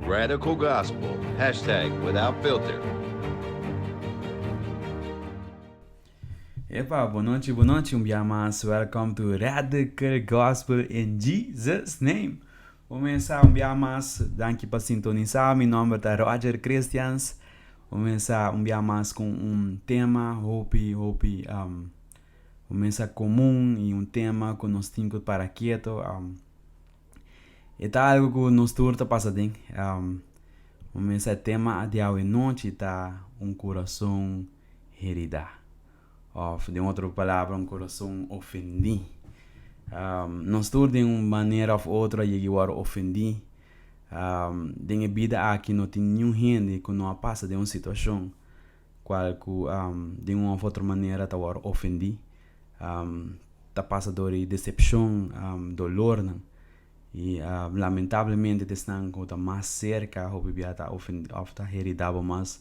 Radical Gospel, hashtag without filter. Epa, bon nochi, bon nochi, un bia mas. Welcome to Radical Gospel in Jesus name. Kuminsá un bia mas, danki pa sintonisá. Mi nòmber ta Roger Christians. Kuminsá un bia mas ku un tema hopi, hopi um, kuminsá komun i un tema ku nos tin ku para keto. Um, e ta algu ku nos tur ta pasa den. Um, kuminsá e tema di awe nochi ta un kurason heridá. Òf den otro palabra un kurason ofendí. Nos tur den un manera òf otro a yega i wòrdu ofendí. Den e bida aki no tin niun hende ku no a pasa den un situashon kual ku den un òf otro manera ta wòrdu ofendí, ta pasa dor di desepshon, dolornan. I lamentablemente ta esnan ku ta mas serka hopi bia ta ofendí òf ta heridá bo mas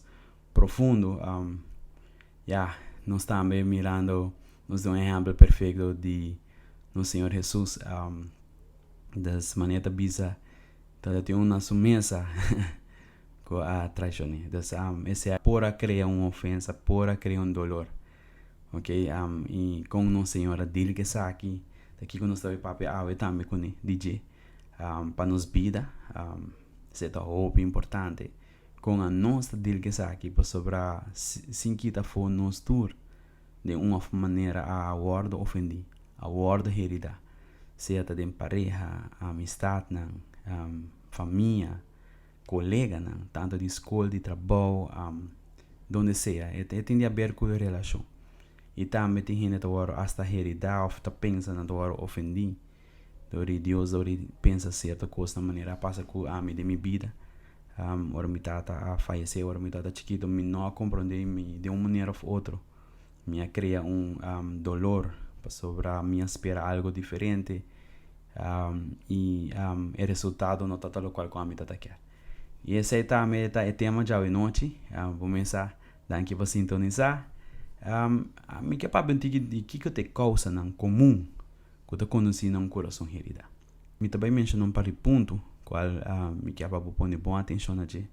profundo. Ya, nos tambe mirando nos den un ehempel perfecto di nos Señor Jesus. Des manera ta bisa ta tin un na su mesa cu a traicion'e. Des esey por a crea un ofensa, por a crea un dolor. Ok, y con nos Señor a deal cu esaki, ta kico nos ta bay papia awe tambe cune di dje pa nos bida. Esey ta hopi importante. Kon a nos ta deal ku esaki? Pasobra sin kita afó nos tur den un òf manera a wòrdu ofendí, a wòrdu heridá, sea ta den pareha, amistatnan, famia, koleganan, tantu di skol, di trabou, donde sea. E tin di aber ku relashon. I tambe tin hende ta wòrdu asta heridá òf ta pensa nan ta wòrdu ofendí dor di Dios, dor di pensa sierto kosnan manera a pasa ku ami den mi bida. Ora mi tata a fayesé, ora mi tata chikito, mi no a komprondé mi den un manera òf otro. Mi a krea un dolor pasobra mi a spera algo diferente i e resultado no tabata lokual ku ami tabata kier. I esei tambe ta e tema djawe nochi. Bo mesa danki pa sintonisá. Mi ke papia un tiki di kiko ta e kousanan komun ku ta kondusí na un kurason heridá. Mi ta bai menshoná un par di punto kual mi kier pa bo pone bon atenshon na dje.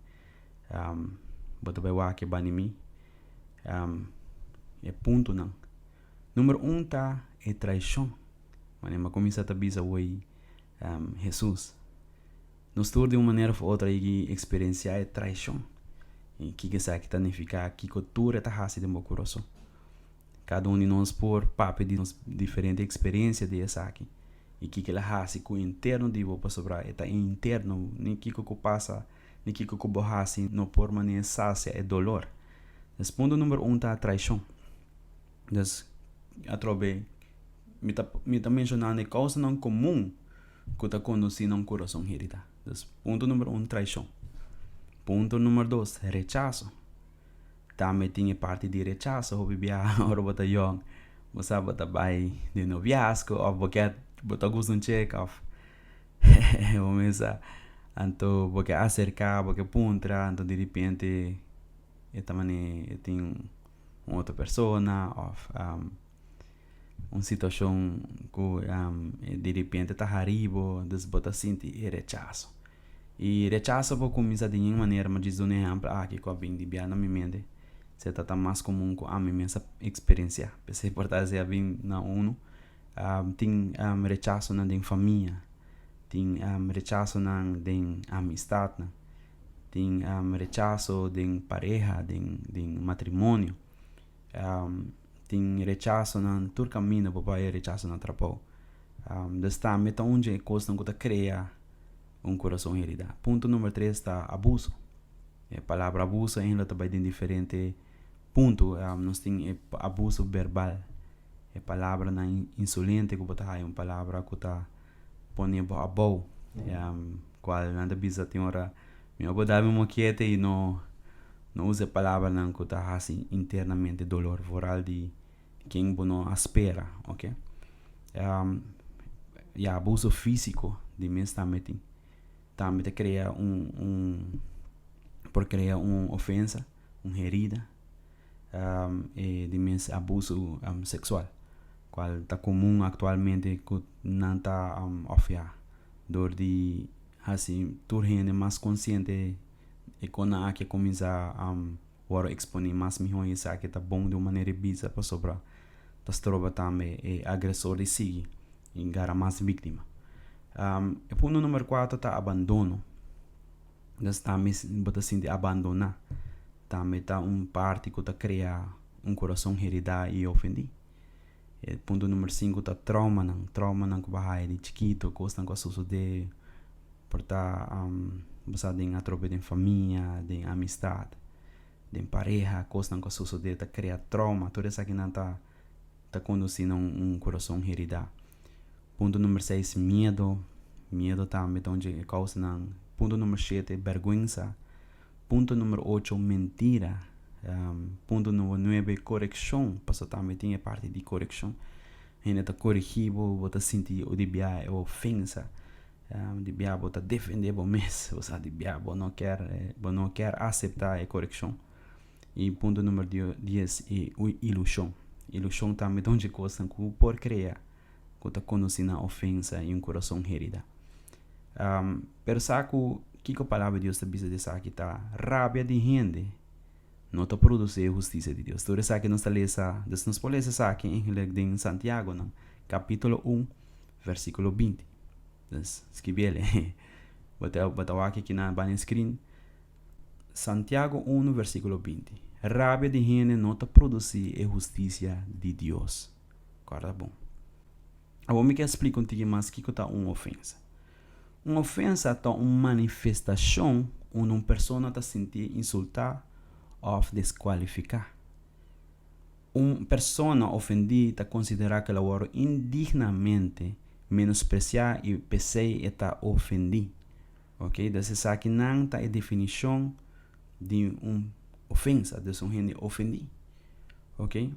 Bo ta bai wak e banda di mi e puntonan. Number un ta e traishon. Manera mi a kuminsá ta bisa awor Hesus. Nos tur di un manera òf otro a yega eksperensiá e traishon. I kiko esaki ta nifiká? Kiko tur e ta hasi den bo kurason? Kada un di nos por papia di nos diferente eksperensia di esaki i kiko el a hasi ku interno di bo pasobra e ta interno, ni kiko ku pasa ni kiko ku bo hasi no por manera sasia e dolor. Dus punto number un ta traishon. Dus atrobe mi ta mi ta menshonando e kousanan komun ku ta kondusí na un kurason heridá. Dus punto number un traishon. Punto number dos rechaso. Tambe tin e parti di rechaso hopi biaha ora bo ta yòn bo sa bo ta bai den noviazgo òf bo ke bo ta gusta un cheka òf bo mesa anto bo ke aserká bo ke puntra anto direpente e ta manera e tin un otro persona òf un situashon ku direpente ta hari bo dus bo ta sinti e rechaso. I rechaso por kuminsá di nin manera, mi a djis duna ehèmpel aki ku a bin di bia na mi mente, se ta ta mas komun ku ami mes a eksperensiá, p'esei por ta esei a bin na unu. Tin rechasonan den famia, tin rechasonan den amistatnan, tin rechaso den pareha, den matrimonio, tin rechasonan tur kaminda bo por haya rechaso na trabou. Dus tambe ta un dje kosnan ku ta krea un kurason heridá. Punto number tres ta abuso. E palabra abuso ainda ta bai den diferente punto. Nos tin e abuso verbal, e palabranan insolente ku bo ta haya, un palabra ku ta pone bo abou, kual nan ta bisa tin ora mihor bo dal mi mokete i no no usa e palabranan ku ta hasi internamente dolor, vooral di ken bo no a spera, oke. Ya abuso físiko di mes tambe tin. Tambe ta krea un un por krea un ofensa, un herida e di mes abuso seksual kual ta komun aktualmente ku nan ta òf ya dor di. hasi tur hende mas konsiente e kon nan aki a kuminsá wòrdu eksponé mas mihó i esaki ta bon di un manera di bisa pasobra ta stroba tambe e agresor di sigui i gara mas víktima. E punto number kuater ta abandono. Entonces tambe bo ta sinti abandoná. Tambe ta un parti ku ta krea un kurason heridá i ofendí. E punto number sinku ta traumanan. Traumanan ku bo a haya di chikitu, kosnan ku a sosodé por ta bo sa den atrobe den famia, den amistat, den pareha, kosnan ku a sosodé ta krea trauma. Tur esakinan ta ta kondusí na un kurason heridá. Punto number seis, miedo. Miedo tambe ta un dje e kousanan. Punto number shete, bèrgwensa. Punto number ocho, mentira. Punto number nuebe, korekshon. Pasobra tambe tin e parti di korekshon. Hende ta korigí bo, bo ta sinti di bia e ofensa. Di bia bo ta defendé bo mes. Bo sa di bia bo no kier, bo no kier aseptá e korekshon. I punto number dies, e ilushon. Ilushon tambe ta un dje kosnan ku por krea ku ta kondusí na ofensa i un kurason herida. Pero sa ku kiko Palabra di Dios ta bisa di esaki ta rabia di hende no ta produsí e hustisia di Dios. Tur esaki nos ta lesa, dus nos por lesa esaki eigenlijk den Santiagonan kapítulo un versíkulo 20. Dus skibiel. Bo ta bo ta wak aki na banda screen. Santiago un versíkulo 20. Rabia di hende no ta produsí e hustisia di Dios. Kòrda bon. Awor mi ke splika un tiki mas kiko ta un ofensa. Un ofensa ta un manifestashon unda un persona ta sintié insultá òf deskualifiká. Un persona ofendí ta konsiderá ku el a wòrdu indignamente menospresiá i p'esei e ta ofendí. Oke, dus esakinan ta e definishon di un ofensa, dus un hende ofendí. Oke.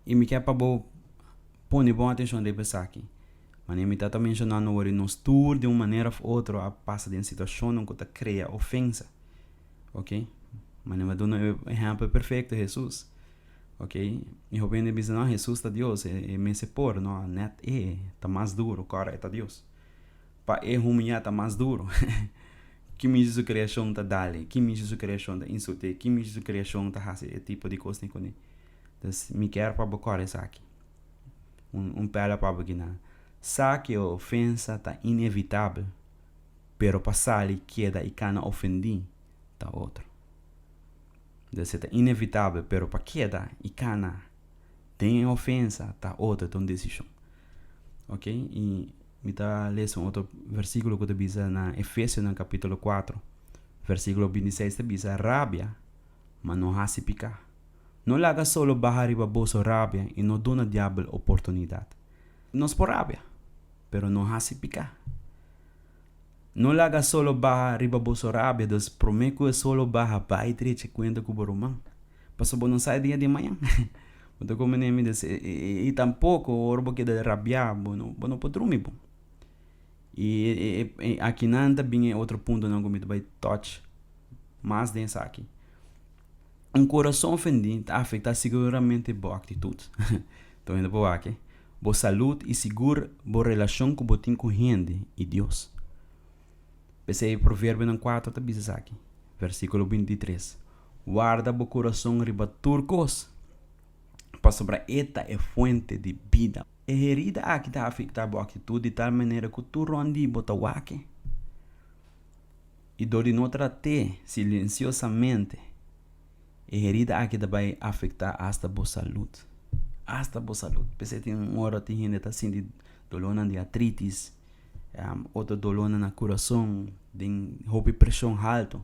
I mi ke pa bo pone bon atenshon riba esaki. Manera mi ta ta menshonando wor nos tur di un manera òf otro a pasa den situashonnan ku ta krea ofensa. Oke. Manera mi a duna e ehèmpel perfekto, Hesus. Oke. I hopi hende bisa, no, Hesus ta Dios, e mester por. No, nèt e ta mas duru, kòrda e ta Dios. Pa e humiyá ta mas duru. Ki mishi su kreashon ta dal-e? Ki mishi su kreashon ta insult'é? Ki mishi su kreashon ta hasi e tipo di kosnan kuné? Dus mi kier pa bo kòrda esaki. Un un pèla pa bo gina. Sa ku e ofensa ta inevitabel, pero pa sali keda i kana ofendí ta otro. Dus e ta inevitabel, pero pa keda i kana den e ofensa ta otro, ta un desishon. Ok, i mi ta lesa un otro versíkulo ku ta bisa na Efesionan kapítulo kuatro, versíkulo 26 ta bisa, Rabia, ma no hasi piká. No laga solo baha riba boso rabia i no duna diabel oportunidat. Nos por rabia, pero no hasi piká. No laga solo baha riba boso rabia, dus promé ku e solo baha bai drecha kuenta ku bo ruman. Pasobra bo no sa e dia di mañan. Bo ta komprendé mi? Dus i tampoko ora bo keda rabiá bo no bo no por drumi bon. I akinan ta bin e otro puntonan ku mi ta bai touch mas den esaki. Un kurason ofendí ta afektá siguramente bo aktitut. Ta wende bo wak, bo salud i sigur bo relashon ku bo tin ku hende i Dios. P'esei Proverbionan 4 ta bisa esaki, versíkulo 23, Warda bo kurason riba tur kos, pasobra e ta e fuente di bida. E herida aki ta afektá bo aktitut di tal manera ku tur rònt di bo ta wak. I dor di no trat'é silensiosamente, e herida aki ta bai afektá asta bo salud. Asta bo salud. P'esei tin un ora tin hende ta sinti dolónan di artritis, otro dolónan na kurason, den hopi preshon haltu,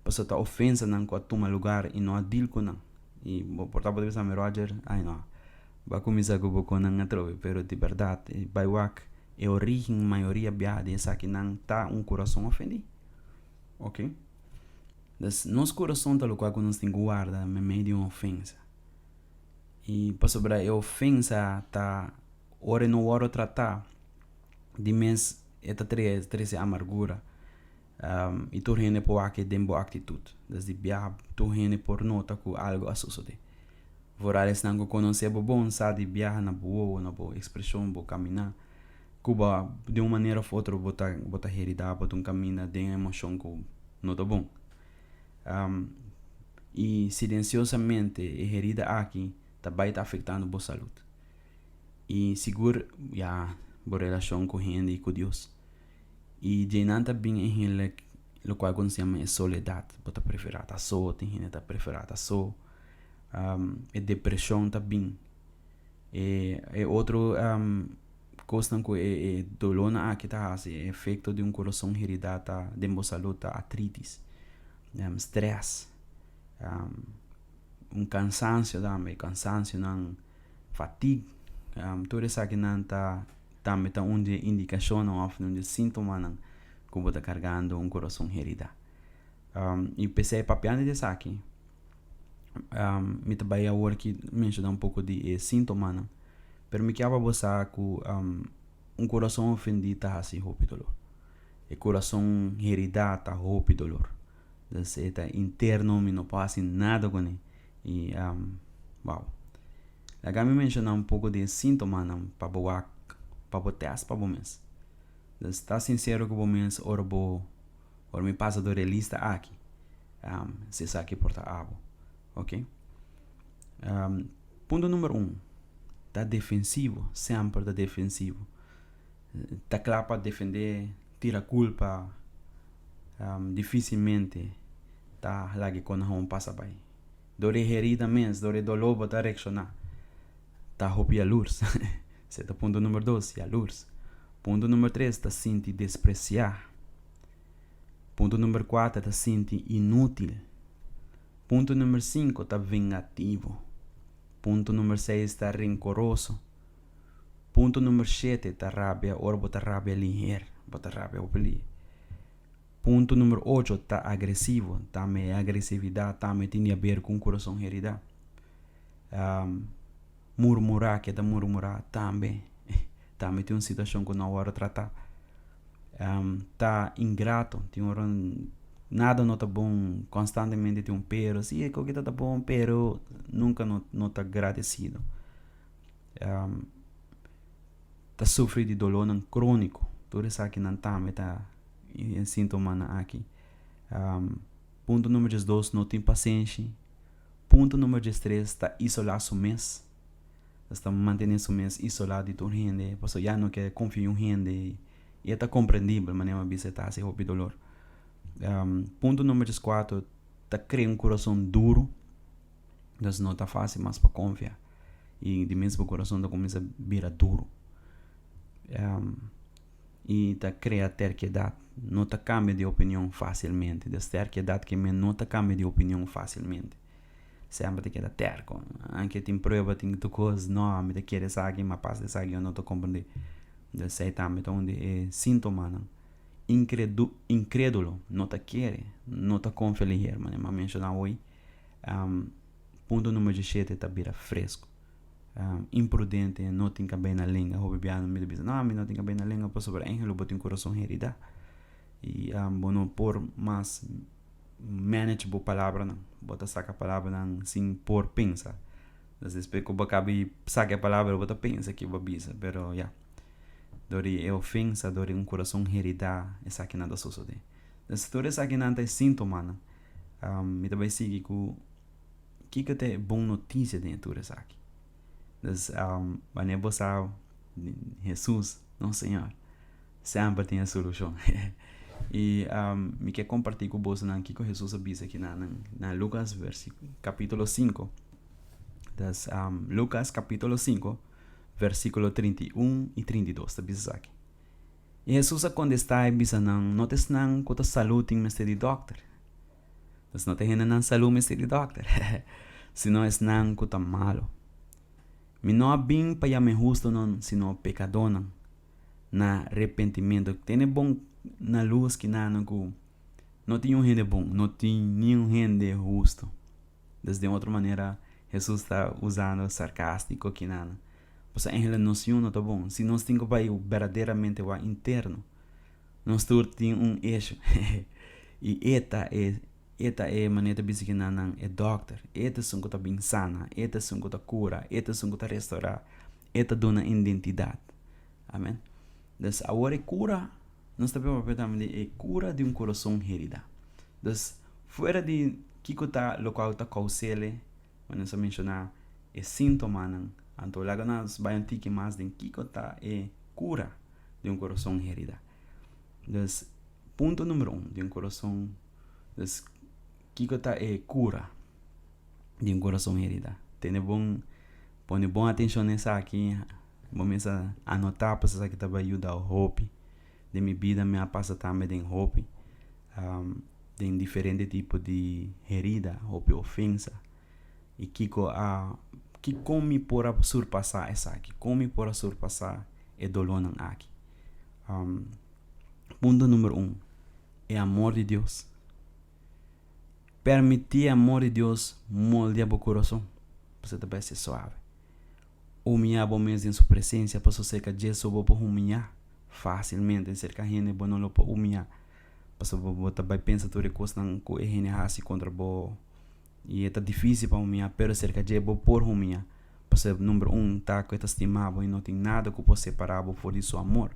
pasobra ta ofensanan ku a tuma lugar i no a dil ku nan. I bo por ta bo ta bisa mi, Roger, ai no, bo a kuminsá ku bo konan atrobe, pero di bèrdat bai wak E origen mayoria bia di esakinan ta un kurason ofendí. Ok. Dus nos kurason ta lokual ku nos tin ku warda meimei di un ofensa. I pasobra e ofensa ta ora e no wòrdu tratá di mes e ta trese amargura i tur hende por wak den bo aktitut. Dus di bia tur hende por nota ku algu a sosodé. Vooral esnan ku konosé bo bon sa di biaha na bo wowo, na bo ekspreshon, bo kaminá. Ku bo di un manera of otro bo ta bo ta heridá, bo ta un kaminda den emoshon ku no ta bon. I silensiosamente e herida aki ta bai ta afektando bo salud. I sigur ya bo relashon ku hende i ku Dios. I dje nan ta bin e hende lokual ku nos yama e soledat. Bo ta preferá ta so, tin hende ta preferá ta so. E depreshon ta bin. E e otro kosnan ku e e dolónan aki ta hasi, e efekto di un kurason heridá ta den bo salud ta artritis, strès, un kansansio tambe, kansansionan, fatig, tur esakinan ta tambe ta un di e indikashonnan òf un di e síntomanan ku bo ta kargando un kurason heridá. I p'esei papiando di esaki. Mi ta bai awor ki menshoná un poko di e síntomanan, pero mi kier pa bo sa ku un kurason ofendí ta hasi hopi dolor. E kurason heridá ta hopi dolor. Dus e ta interno, mi no por hasi nada kuné. I wou. Laga mi menshoná un poko di e síntomanan pa bo wak, pa bo tèst pa bo mes. Dus ta sinsero ku bo mes ora bo, ora mi pasa dor e lista aki. Si esaki por ta abo. Ok. Punto number un, ta defensivo, semper ta defensivo. Ta kla pa defende, tira kulpa, dificilmente ta laga e konahon pasa bai. Dor e herida mes, dor e doló bo ta reakshoná. Ta hopi yalurs. Esei ta punto number dos, yalurs. Punto number tres, ta sinti despresiá. Punto number kuater ta sinti inútil. Punto number sinku ta vengativo. Punto number seis ta renkoroso. Punto number shete ta rabia ora bo ta rabia liher, bo ta rabia hopi liher. Punto number ocho ta agresivo, tambe e agresividat tambe tin di haber ku un kurason heridá. Murmurá, keda murmurá tambe, tambe tin un situashon ku no a wòrdu tratá. Ta ingrato, tin ora nada no ta bon, konstantemente tin un pero, si e koke ta ta bon pero nunka no no ta gradesido. Ta sufri di dolónan króniko, tur esakinan tambe ta e síntomanan aki. Punto number diesdos, no tin pasenshi. Punto number diestres, ta isolá su mes. Nos ta mantené su mes isolá di tur hende, pasobra ya no ke konfia un hende i e ta komprendibel, manera mi a bisa e ta hasi hopi dolor. Punto number dieskuater, ta krea un kurason duru, dus no ta fásil mas pa konfia i di mes bo kurason ta kuminsá bira duru. I ta krea terkedat, no ta kambia di opinion fásilmente, dus terkedat ke men no ta kambia di opinion fásilmente. Semper ta keda terko. Anke tin prueba, tin tur kos, no, mi ta kere esaki, ma pas esaki yo no ta komprendé. Dus esei tambe ta un di e síntomanan. Inkredu, inkrédulo, no ta kere, no ta konfia liher, manera mi a menshoná hoy. Punto number dieshete ta bira fresku. Imprudente, no tin kabei na lenga. Hopi biaha mi ta bisa, no, mi no tin kabei na lenga pasobra enhelo bo tin kurason heridá. I bo no por mas. Manage bo palabranan. Bo ta saka palabranan sin por pensa. Entonces despues ku bo kaba di saka e palabra bo ta pensa ke bo a bisa. Pero ya. Dor di e ofensa, dor di un kurason heridá esakinan ta sosodé. Entonces tur esakinan ta e síntomanan. Mi ta bai sigui ku kiko ta e bon notisia den tur esaki. Entonces wanneer bo sa Hesus nos Señor semper tin e solushon. I mi ke kompartí ku bosonan kiko Hesus a bisa aki na na Lukas kapítulo sinku. Dus Lukas kapítulo sinku versíkulo 31 i 32 ta bisa esaki. I Hesus a kontestá i bisa nan, No ta esnan ku ta salú tin mester di dòkter. Dus no ta hendenan salú mester di dòkter, sino esnan ku ta malu. Mi no a bin pa yama e hustunan, sino pekadónan na repentimentu. Tene bon na lus kinanan ku no tin un hende bon, no tin niun hende hustu. Dus den otro manera Hesus ta usando sarkástiko kinanan. Pasobra enhele nos niun no ta bon. Si nos tin ku bai berdaderamente wak interno, nos tur tin un esho. I e ta e E ta e manera ta bisa kinan nan e dòkter. E ta esun ku ta bin sana, e ta esun ku ta kura, e ta esun ku ta restorá, e ta duna identidat. Amen. Dus awor e kura, nos ta papia tambe di e kura di un kurason heridá. Dus fuera di kiko ta lokual ta kous'é, nos a menshoná e síntomanan, anto laga nos bai un tiki mas den kiko ta e kura di un kurason heridá. Dus punto number un di un kurason, dus kiko ta e kura di un kurason heridá. Tene bon, pone bon atenshon na esaki, bo mester anotá pasobra esaki ta bai yuda hopi. Den mi bida mi a pasa tambe den hopi, den diferente tipo di herida, hopi ofensa. I kiko a, ki kon mi por a surpasá esaki? Kon mi por a surpasá e dolónan aki? Punto number un, e amor di Dios. Permití e amor di Dios moldia bo kurason, pasobra ta bai ser suave. Humiá bo mes den su presensia, pasobra serka dje so bo por humiá fásilmente, serka hende bo no lo por humiá, pasobra bo ta bai pensa tur e kosnan ku e hende hasi kontra bo i e ta difísil pa humiá, pero serka dje bo por humiá, pasobra number un ta ku e ta stima bo i no tin nada ku por separá bo for di su amor,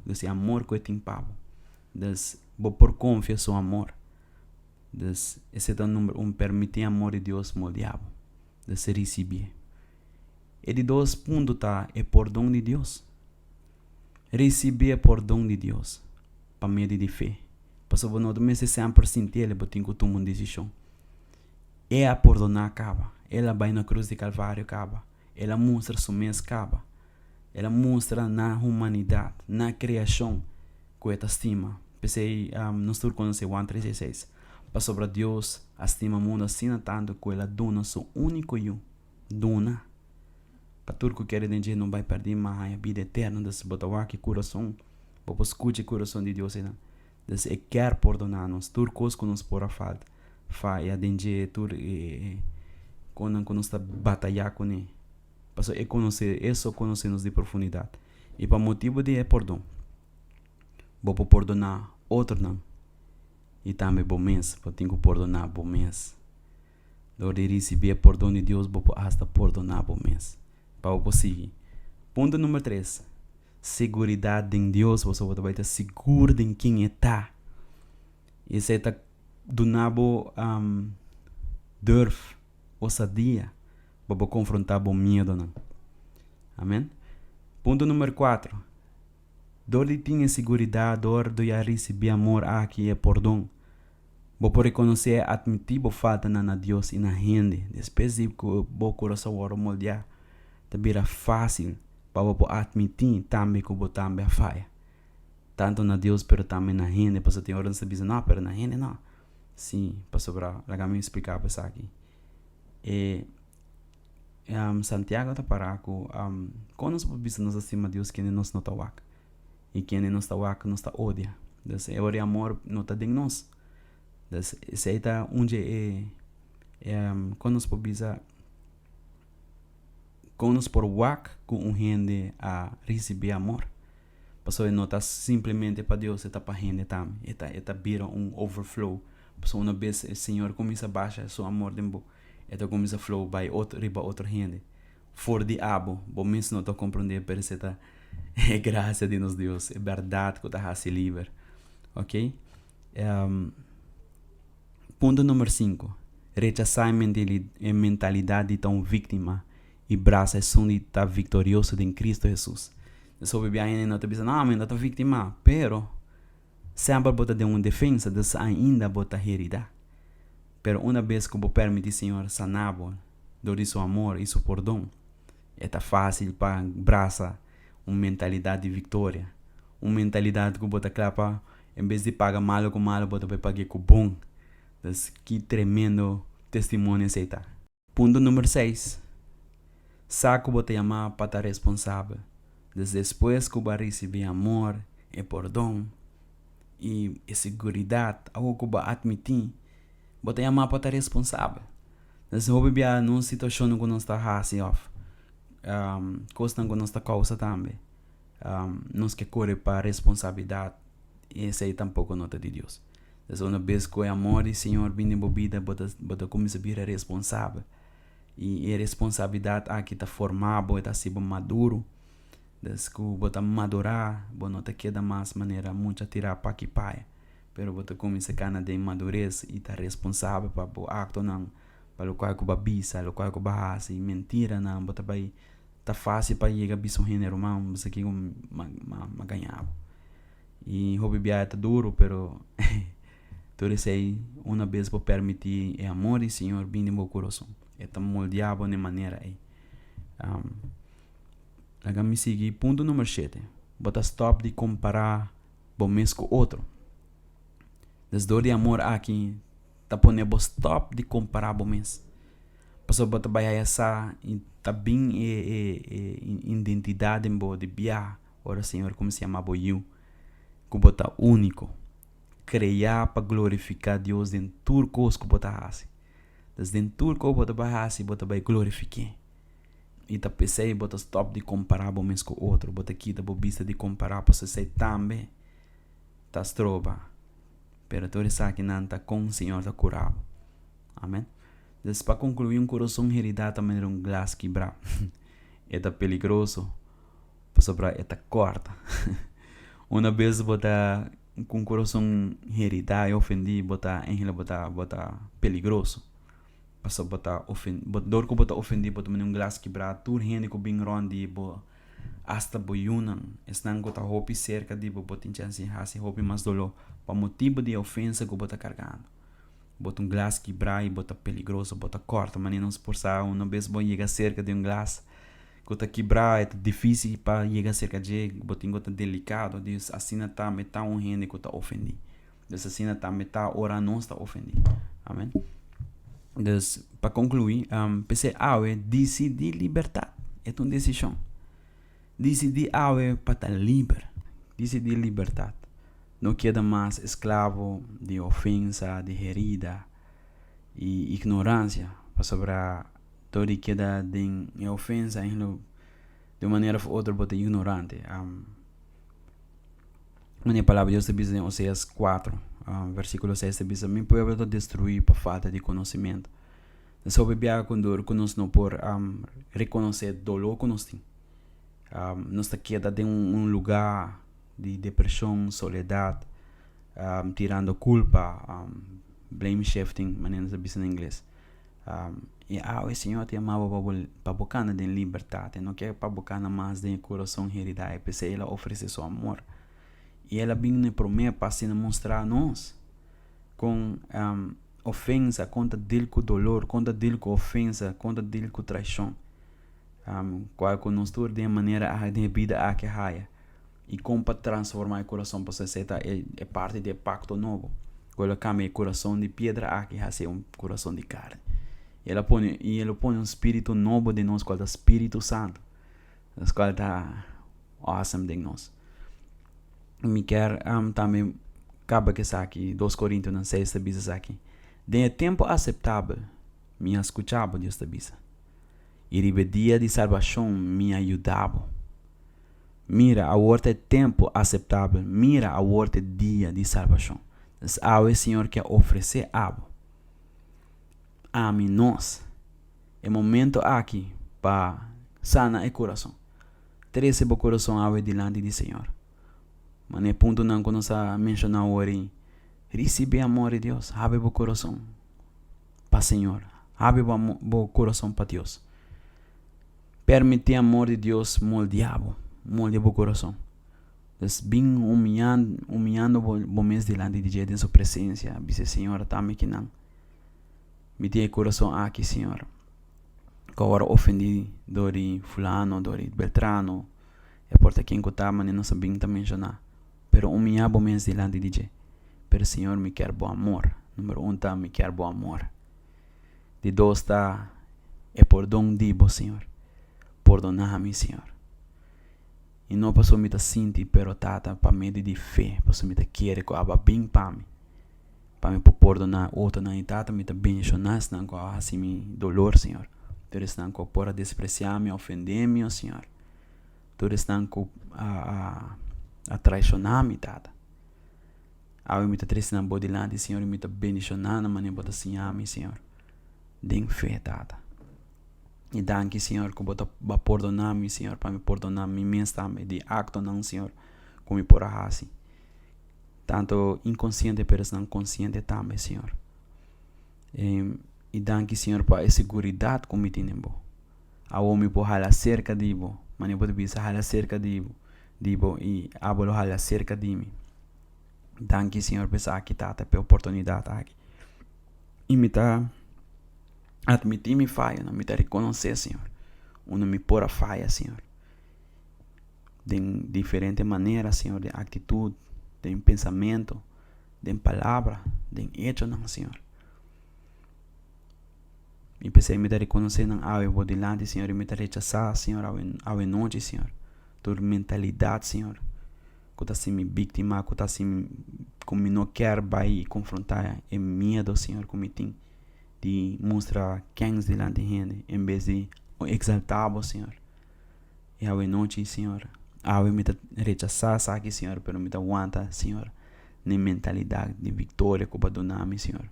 dus e amor ku e tin pa bo, dus bo por konfia su amor. Dus esei ta number un, permití amor di Dios moldeá bo, dus risibié. E di dos punto ta e pordon di Dios. Risibí e pordon di Dios pa medio di fe. Pasobra bo no ta mester semper sinti el, bo tin ku tuma un desishon. E a pordoná kaba, el a bai na krus di Kalvario kaba, el a mustra su mes kaba, el a mustra na humanidat, na kreashon ku e ta stima. P'esei nos tur konosé Juan tres dieseis, Pasobra Dios a stima mundu asina tantu ku el a duna su úniko Yu, duna, pa tur ku kere den dje no bai pèrdí ma haña bida eterno. Entonces bo ta wak e kurason, bo por skucha e kurason di Dios einan. Entonces e kier pordoná nos tur kos ku nos por a falta, faya den dje, tur e konan ku nos ta batayá kuné. Pasobra e konosé, e so konosé nos di profundidat. I pa motibu di e pordon, bo por pordoná otronan i tambe bo mes. Bo tin ku pordoná bo mes. Dor di risibí e pordon di Dios, bo por asta pordoná bo mes. Pa bo por sigui. Punto number tres, Seguridat den Dios. Boso bo ta bai ta sigur den ken e ta. Esei ta duna bo durf, osadia, pa bo konfrontá bo miedonan. Amen. Punto number kuatro, Dor di tin e siguridat, dor di a risibí amor aki, e pordon, bo por rekonosé i atmití bo faltanan na Dios i na hende. Despues di ku bo kurason wòrdu moldeá, ta bira fásil pa bo por atmití tambe ku bo tambe a faya, tantu na Dios pero tambe na hende. Pasobra tin ora nos ta bisa, No, pero na hende no. Sí, pasobra laga mi splika bo esaki. E Santiago ta para ku kon nos por bisa nos ta stima Dios kende nos no ta wak i kende nos ta wak nos ta odia. Dus e ora e amor no ta den nos. Dus esei ta un dje e kon nos por bisa kon nos por wak ku un hende a risibí amor. Pasobra e no ta simplemente pa Dios, e ta pa hende tambe. E ta e ta bira un overflow. Pasobra una bes e Señor kuminsá basha su amor den bo, e ta kuminsá flow bai otro riba otro hende. For di abo, bo mes no ta komprondé, pero esei ta e grasia di nos Dios, e bèrdat ku ta hasi liber. Oke. Punto number sinku, Rechasá e mentalidat di ta un víktima i brasa esun di ta viktorioso den Kristu Hesus. Nos hopi bia hende no ta bisa, No, mi no ta víktima. Pero, semper bo ta den un defensa, dus ainda bo ta heridá. Pero una bes ku bo permití Señor saná bo dor di Su amor i Su pordon, e ta fásil pa brasa un mentalidat di viktoria, un mentalidat ku bo ta kla pa en bes di paga malu ku malu, bo ta bai pag'é ku bon. Dus, ki tremendo testimonio esei ta! Punto number seis, Sa ku bo ta yamá pa ta responsabel. Dus despues ku bo a risibí amor, e pordon i e seguridat, awor ku bo a atmití, bo ta yamá pa ta responsabel. Dus hopi bia nos situashonnan ku nos ta hasi òf kosnan ku nos ta kousa tambe, nos ke kore pa responsabilidat i esei tampoko no ta di Dios. Entonces una bes ku e amor di Señor bini den bo bida bo ta bo ta kuminsá bira responsabel i e responsabilidat aki ta forma bo e ta hasi bo maduro. Dus ku bo ta madurá, bo no ta keda mas manera mucha tirá p'aki p'aya, pero bo ta kuminsá kana den madures i ta responsabel pa bo aktonan, pa lokual ku bo a bisa, lokual ku bo a hasi, mentiranan, bo ta bai ta fásil pa yega bisa un hende ruman bo sa kiko m'a gaña bo. I hopi biaha ta duru, pero tur esei una bes bo permití e amor di Señor bini den bo kurason, e ta moldeá bo na e manera ei. Laga mi sigui punto number shete, bo ta stòp di kompará bo mes ku otro. Des dor di amor aki ta pone bo stòp di kompará bo mes. Pasobra bo ta bai haya sa i ta bin e e e identidat den bo di biaha ora Señor kuminsá yama bo yu, ku bo ta úniko, kreá pa glorifiká Dios den tur kos ku bo ta hasi. Des den tur kos ku bo ta bai hasi bo ta bai glorifik'é. I ta p'esei bo ta stòp di kompará bo mes ku otro, bo ta kita bo bista di kompará pasobra esei tambe ta stroba. Pero tur esakinan ta kon Señor ta kura bo. Amen. Dus pa konkluí un kurason heridá ta manera un glas kibrá. E ta peligroso pasobra e ta kòrta. Una bes bo ta ku un kurason heridá i ofendí bo ta eigenlijk bo ta bo ta peligroso. Pasobra bo ta ofen bo dor ku bo ta ofendí bo ta manda un glas kibrá tur hende ku bin rònt di bo asta bo yunan esnan ku ta hopi serka di bo bo tin chèns di hasi hopi mas doló pa motibu di e ofensa ku bo ta kargando. Bo ta un glas kibrá i bo ta peligroso bo ta kòrta manera nos por sa una bes bo yega serka di un glas ku ta kibrá e ta difísil pa yega serka dje bo tin ku ta delikado dus asina tambe ta un hende ku ta ofendí. Dus asina tambe ta ora nos ta ofendí. Amen. Dus pa konkluí, um, p'esei awe disidí libertat. E ta un desishon. Disidí awe pa ta liber. Disidí libertat. No keda mas esklavo di ofensa, di herida i ignoransia. Pasobra dor di keda den e ofensa, eigenlijk di un manera of otro bo ta ignorante. Um, Manera e palabra di Dios ta bisa den Oseas 4, versíkulo 6 ta bisa, Mi pueblo ta destruí pa falta di konosementu. Nos hopi biaha ku dor ku nos no por rekonosé doló ku nos tin. Nos ta keda den un lugá di depreshon, soledat, tirando kulpa, blame shifting, manera nos ta bisa na ingles. I awe Señor ta yama bo pa bo pa bo kana den libertat. E no ke pa bo kana mas den e kurason heridá. E p'esei el a ofresé su amor. I el a bin na e promé pa asina mostrá nos kon ofensa, kon ta dil ku dolor, kon ta dil ku ofensa, kon ta dil ku traishon. Kual ku nos tur den e manera aki, den e bida aki a haya. I kon pa transformá e kurason pasobra esei ta e parti di e pakto nobo ku el a kambia e kurason di piedra aki hasi un kurason di karni. I el a pone i el a pone un spiritu nobo den nos kual ta Spiritu Santu, kual ta awesome den nos. Mi kier tambe kaba ku esaki, Dos Korintionan seis ta bisa esaki, Den e tempu aseptabel mi a skucha bo, Dios ta bisa, i riba e dia di salbashon mi a yuda bo. Mira, awor ta e tempu aseptabel, mira, awor ta e dia di salbashon. Dus awe Señor ke ofresé abo, ami, nos, e momento aki pa sana e kurason. Trese bo kurason awe dilanti di Señor. Manera e puntonan ku nos a menshoná awor ei, risibí amor di Dios, habri bo kurason pa Señor, habri bo bo kurason pa Dios. Permití amor di Dios moldeá bo, moldea bo kurason. Dus bin humiando, humiando bo, bo mes dilanti di dje den su presensia. Bisa, Señor, ta mi kinan. Mi tin e kurason aki, Señor. Ku awor a ofendí dor di fulano, dor di beltrano, e por ta ken ku ta, manera nos a bin ta menshoná. Pero humiá bo mes dilanti di dje. Pero Señor, mi kier bo amor. Numero un ta, mi kier bo amor. Di dos ta e pordon di bo, Señor. Pordoná mi, Señor. I no pasobra mi ta sinti, pero Tata, pa medio di fe, pasobra mi ta kere ku abo a bin pa mi, pa mi por pordoná otronan. I Tata, mi ta benshoná esnan ku a hasi mi dolor, Señor. Tur esnan ku a por a despresiá mi, a ofendé mi, o Señor. Tur esnan ku a a traishoná mi, Tata. Awe mi ta trese nan bo dilanti, Señor, i mi ta bendishoná nan manera bo ta siña mi, Señor, den fe, Tata. I danki, Señor, ku Bo ta Bo a pordoná mi, Señor, pa mi pordoná mi mes tambe di aktonan, Señor, ku mi por a hasi. Tanto inkonsiente pero esnan konsiente tambe, Señor. I danki, Señor, pa e seguridat ku mi tin den Bo. Awor mi por hala serka di Bo, manera Bo ta bisa hala serka di Bo, di Bo i abo lo hala serka di mi. Danki, Señor, pa esaki, Tata, pa e oportunidat aki. I mi ta admití mi fayonan, mi ta rekonosé, Señor, unda mi por a faya, Señor. Den diferente manera, Señor, den aktitut, den pensamentu, den palabra, den echonan, Señor. I p'esei mi ta rekonosé nan awe bo dilanti, Señor, i mi ta rechasá, Señor, awe awe nochi, Señor, tur mentalidat, Señor, ku ta hasi mi víktima, ku ta hasi ku mi no kier bai i konfrontá e miedu, Señor, ku mi tin di mustra kens dilanti hende en bes di eksaltá bo, Señor. I awe nochi, Señor, awe mi ta rechasá esaki, Señor, pero mi ta wanta, Señor, n'e mentalidat di viktoria ku bo a duna mi, Señor.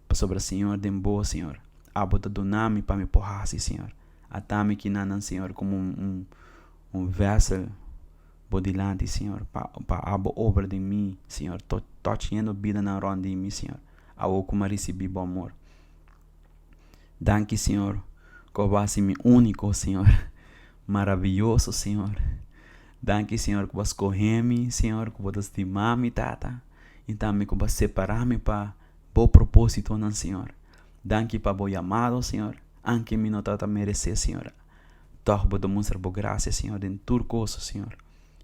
Pasobra, Señor, den bo, Señor, abo ta duna mi pa mi por hasi, Señor. Ata mi kinanan, Señor, komo un un vessel bo dilanti, Señor, pa pa abo obra den mi, Señor, to touchiendo bidanan rònt di mi, Señor, awo ku mi a risibí bo amor. Danki, Señor, ku abo a hasi mi úniko, Señor. Maraviyoso, Señor. Danki, Señor, ku bo a skohe mi, Señor, ku bo ta stima mi, Tata, i tambe ku bo a separá mi pa Bo propósitonan, Señor. Danki pa Bo yamado, Señor, anke mi no tabata meresé, Señor. Tòg Bo ta mustra Bo grasia, Señor, den tur kos, Señor.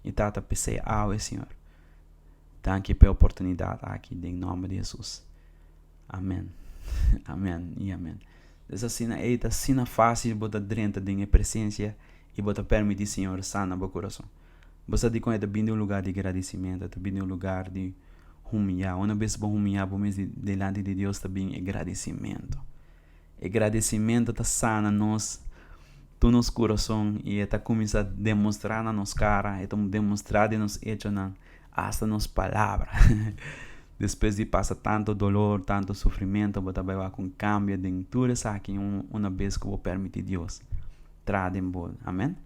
I Tata, p'esei awe, Señor, danki p'e oportunidat aki, den nòmber di Hesus. Amen. Amen i amen. Es asina ei ta asina fásil bo ta drenta den e presensia i bo ta permití Señor sana bo kurason. Bo sa dikon e ta bini di un lugar di gradisimentu, e ta bini di un lugar di humiyá. Una bes bo humiyá bo mes dilanti di Dios ta bin e gradisimentu. E gradisimentu ta sana nos tur nos kurason i e ta kuminsá demostrá na nos kara, e ta demostrá den nos echonan, asta nos palabra. Despues di pasa tantu dolor, tantu sufrimentu, bo ta bai wak un kambio den tur esaki una bes ku bo permití Dios traha den bo. Amen.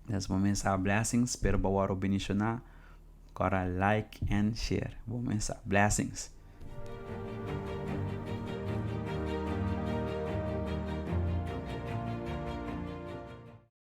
Nes bo mesa blessings, spero bo wòrdu bendishoná. Kòrda like and share. Bo mesa blessings.